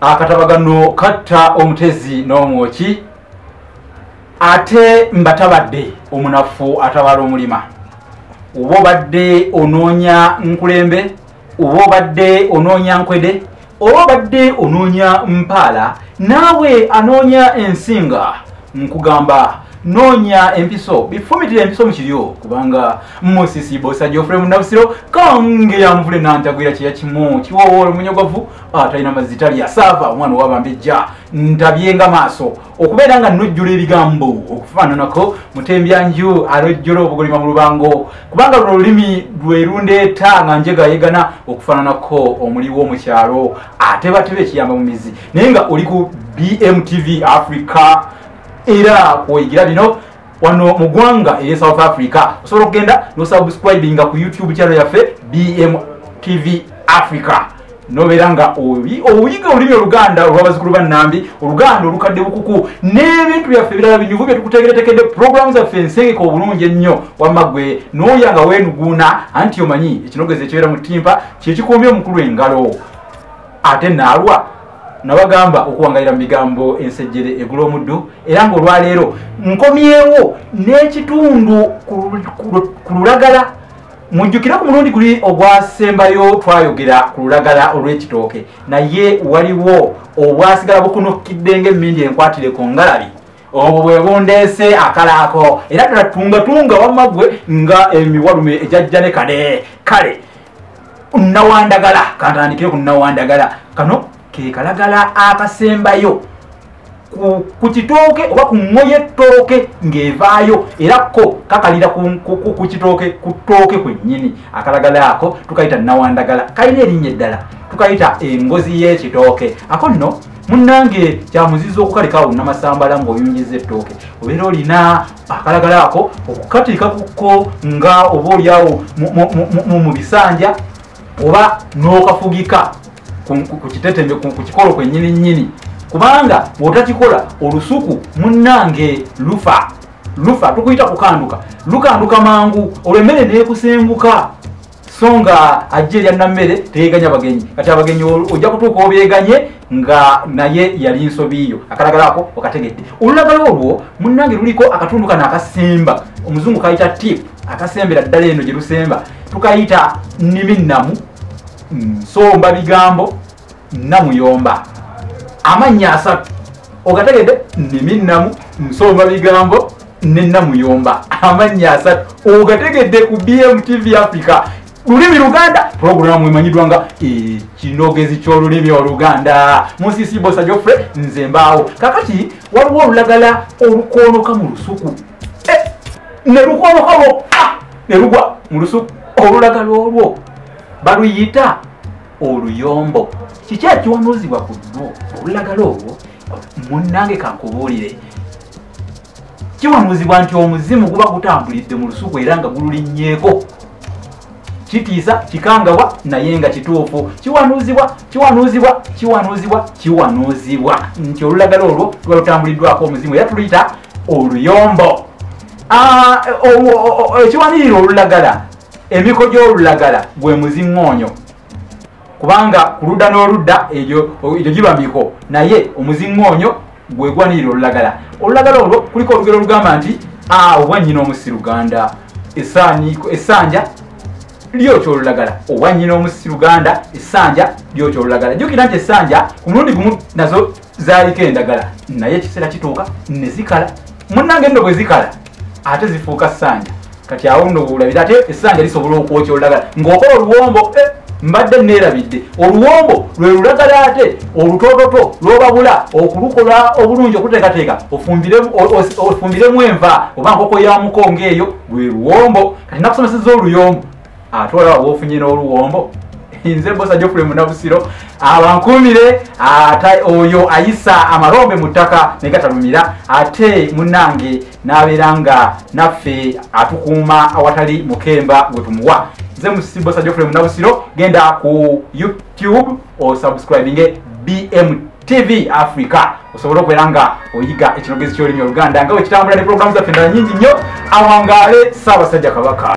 Akatabagano katta omutezi n'omwoki, ate mbatabadde omunafu atabala omulima. Oba obadde onoonya nkulembe, oba obadde onoonya nkwede, oba obadde onoonya mpaala, naawe anoonya ensinga, nkugamba noonya empiso, bifumitire empiso mu kiryo, kubanga Musisi Bosa Geoffrey Munnabusiro kange yamuvule nantagwira kiya kimu kiwowoolo munyogovu atalina mazzi talya saava omwana owabambejja ntabyenga maaso okubeera nga nojjula ebigambo okufaananako mutembyanju alojjola obugolima mu lubango, kubanga luno olulimi lwe lundeeta nga njegayegana okufaananako omuli w'omukyalo ate batebe ekiyamba mu mizi. Naye nga oli ku BMTV Africa era kwoyigira bino wano mu ggwanga erye South Africa. Osobola okugenda n'osubscribinga ku YouTube channel yaffe BMTV Africa, nobeera nga oyiga olulimi Oluganda olw'abazzukulu ba Nnambi, Oluganda olukadde bukuku, n'ebintu byaffe ebirala binyuvu bye tukuteekeretekedde. Puroguramu zaffe ensengeka obulungi ennyo, wamma ggwe n'oya nga weenuguuna, anti omanyi ekinogezi ekibeera mu ttimpa kye kikuumye omukulu engalo. Ate naalwa nabagamba okuwangalira mu bigambo ensejjere egula omuddu, era ng'olwaleero nkomyewo n'ekitundu ku lulagala. Mujjukire ku mulundi guli ogwasembayo twayogera ku lulagala olw'ekitooke, naye waliwo obwasigala bukunukidde ng'emmindi enkwatire ku ngalabi, obwo bwe bundeese akalaako, era ddala tungatunga wamma ggwe nga emiwalume ejajja ne kale. Kale nnawandagala, kantandikire ku nnawandagala. Kano ke kalagala akasembayo ku kitooke oba ku ŋŋoye ettooke ng'evaayo, era ko kakalira ku kitooke, ku ttooke kwennyini. Akalagala ako tukayita nnawandagala, kalina erinnya eddala, tukayita engozi y'ekitooke. Ako nno munnange kyamuzizo okukalekawo namasambala ng'oyungiza ettooke, obeera olina akalagala ako okukateeka kukko nga oba oliawo mu bisanja oba n'okafugika ku kitetembe, ku kikolo kwennyini nnyini, kubanga bw'otakikola olusuku munnange lufa lufa, tukuyita kukanduka, lukanduka mangu, olwo emmere neekusenguka. So nga ajja erya nammere teyeganya bagenyi, kati abagenyi ojja kutuuka obyeganye nga naye yali nsobi yo. Akalagala ako okategedde. Olulagala olwo munnange luliko akatundu kano akasemba, omuzungu kayita tip, akasembera ddala eno gye lusemba, tukayita nnimi nnamu, nsomba bigambo, nnamuyomba. Amannya asatu ogategedde, nnimi nnamu, nsomba bigambo ne nnamuyomba, amannya asatu ogategedde ku BMTV Africa, lulimi Luganda, puroguramu emanyiddwa nga ekinogezi ky'olulimi Oluganda. Musisi Bosa Geoffrey nze mbaawo. Kakati waliwo olulagala olukoonoka mu lusuku, ne lukoonoka lwokka ne lugwa mu lusuku. Olulagala olwo baluyita oluyombo. Kiki ekiwanuuzibwa ku lwo olulagala olwo? Munnange kankubuulire, kiwanuuzibwa nti omuzimu guba gutambulidde mu lusuku era nga gululinnyeeko. Kitiisa, kikangabwa, naye nga kituufu. Kiwanuuzibwa, kiwanuuzibwa, kiwanuuzibwa, kiwanuuzibwa nti olulagala olwo luba lutambuliddwako omuzimu, era tuluyita oluyombo. Ekiwanirira olulagala, emiko gy'olulagala gwe muziŋŋoonyo, kubanga ku ludda n'oludda egyo giba miko, naye omuziŋŋoonyo gwe gwanirira olulagala. Olulagala olwo kuliko olugero olugamba nti obwannyina omusi Luganda, essanja lyokya olulagala. Obwannyina omusi Luganda, essanja lyokya olulagala. Jjukira nti essanja ku mulundi gumu nazo zaaliko endagala, naye ekiseera kituuka ne zikala. Munnange nno bwe zikala ate zifuuka ssanja. Kati awo nno bw'olabira ate essanja lisobola okwokya olulagala ng'okola oluwombo. Mbadde neerabidde, oluwombo lwe lulagala ate olutoototo lw'obabula okulukola obulungi, okuteekateeka ofumbiremu enva oba nkoko ya mukongo, eyo lwe luwombo. Kati nakusomeseza oluyombo, ate olaba bw'ofunye n'oluwombo. Nze Bosa Geoffrey Munnabusiro, abankuumire ate oyo ayisa amalombe mu ttaka ne gatalumira, ate munnange n'abeera nga naffe atukuuma awatali mukemba gwe tumuwa. Nze Musisi Bosa Geoffrey Munnabusiro, genda ku YouTube osubscribinge BMTV Africa osobola okubeera nga oyiga ekinogezi ky'olulimi Oluganda nga bwe kitambula ne puroguramu zaffe endala nnyingi nnyo. Awangaale Ssaabasajja Kabaka.